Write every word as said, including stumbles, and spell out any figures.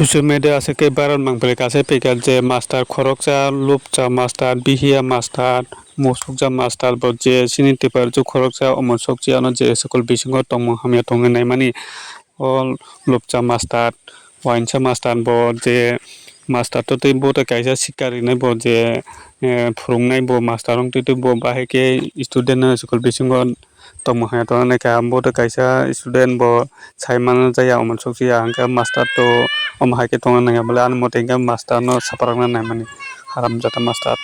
Social media aswk khe viral mang phaikha, aswk phaikha je master khoroksa, lupcha master, bihiya master, musukja master bo je chini twipar rok khoroksa omo sokchi ano je school bisingo tongmung hamya tongwi naimani. O lupcha master, wainsa master bo je master to tei bo tei kaisa sikha rinai bo je, eh, phwrwngnai bo master wng twi twi bo bahai khe student no school bisingo tongmung hamya tongna nai kha. Bo tei kaisa student bo sai mano jaya omo sokchi ya hwnkhe master to omo hai khe tongna nangya bole ani mote hwnkhe master no saprangna naimani haramjada master.